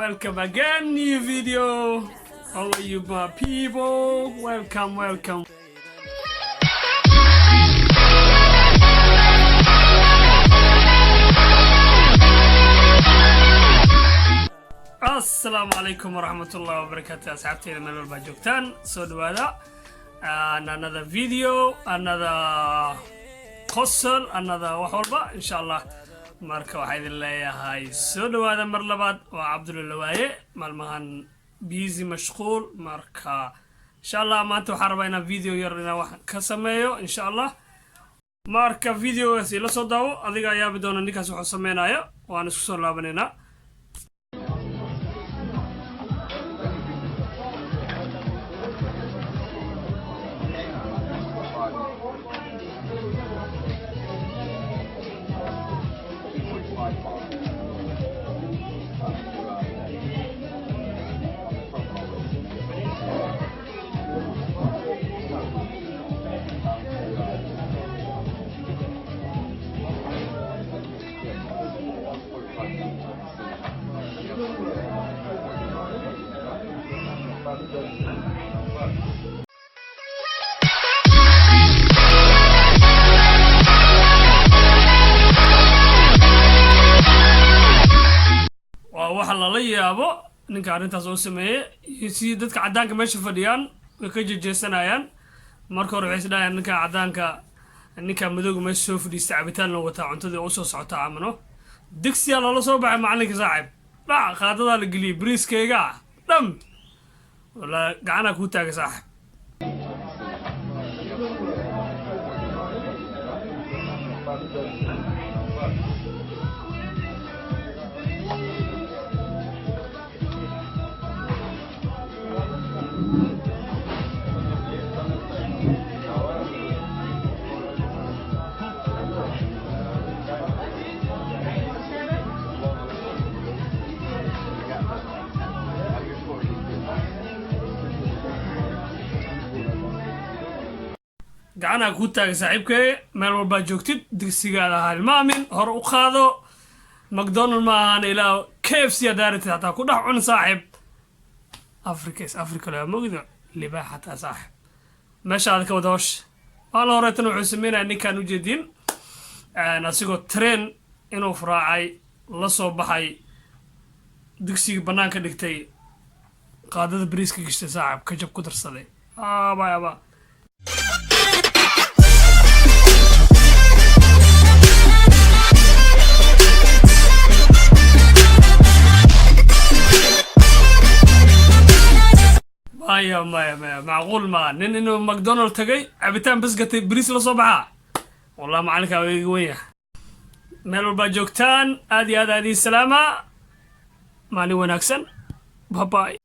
Welcome again, new video. How are you, my people? Welcome, welcome. Asalaamu calaykum waraxmatullahi wabarakaatu, asxaabteyda meel walbaa joogtaan, soo dhawaada. And another video, another qosol, another wax walba, insha Allah. Marka waxaa idin leeyahay soo dhawaada mar labaad. Waa Cabdulla Lawaaye. Maalmahan busy, mashquul. Marka insha Allah maanta waxaan rabaa inaan video yar inaan wax ka sameeyo, insha Allah. Marka videogaas ila soo daawo, adiga yaabi doona ninkaas wuxuu sameynayo. Waan isku soo laabanaynaa. Waa waxa lala yaabo ninka arrintaas oo sameeyey iyo si dadka caddaanka meesha fadhiyaan way ka jejeesanayaan. Marka hore waxay isdhahayaan ninka caddaanka, ninka madowga meesha soo fadhiista, cabitaan loo wataa, cuntadii oo usoo socota camano. Digsiyaa loola soo baxay macalinka, saaxib. Dhac, qaadadaa la geliyey bariiskayga dham. Walaa gacanaa kuu taagay, saaxib. Gacanaa kuu taagay, saaxiibkay. Meel walbaa joogtid, digsigaada ha hilmaamin, hore u qaado. McDonald ma ahaan, ilaa KFC haddaa rabtid xataa ku dhex cun, saaxiib. Africa is Africa laa mogdo, libaax xataa, saaxiib. Meeshaada ka wada howsha. Maalin horeetana wuxuu sameynaya ninkaan ujeedin, asigoo train inuu furaacay la soo baxay, digsigii bannaanka dhigtay, qaadada bariiska gashtay, saaxib, kajab ku darsaday. Aba aba. Maya, maya, maya, macquul maa nin inuu McDonald tagay, cabitaan bas gatay, bariis la soo baxaa. Wallah macalinkaa waa iga wen yahay. Meel walbaa joogtaan, aad iyo aad aad ii salaama. Maalin wanaagsan, bye bye.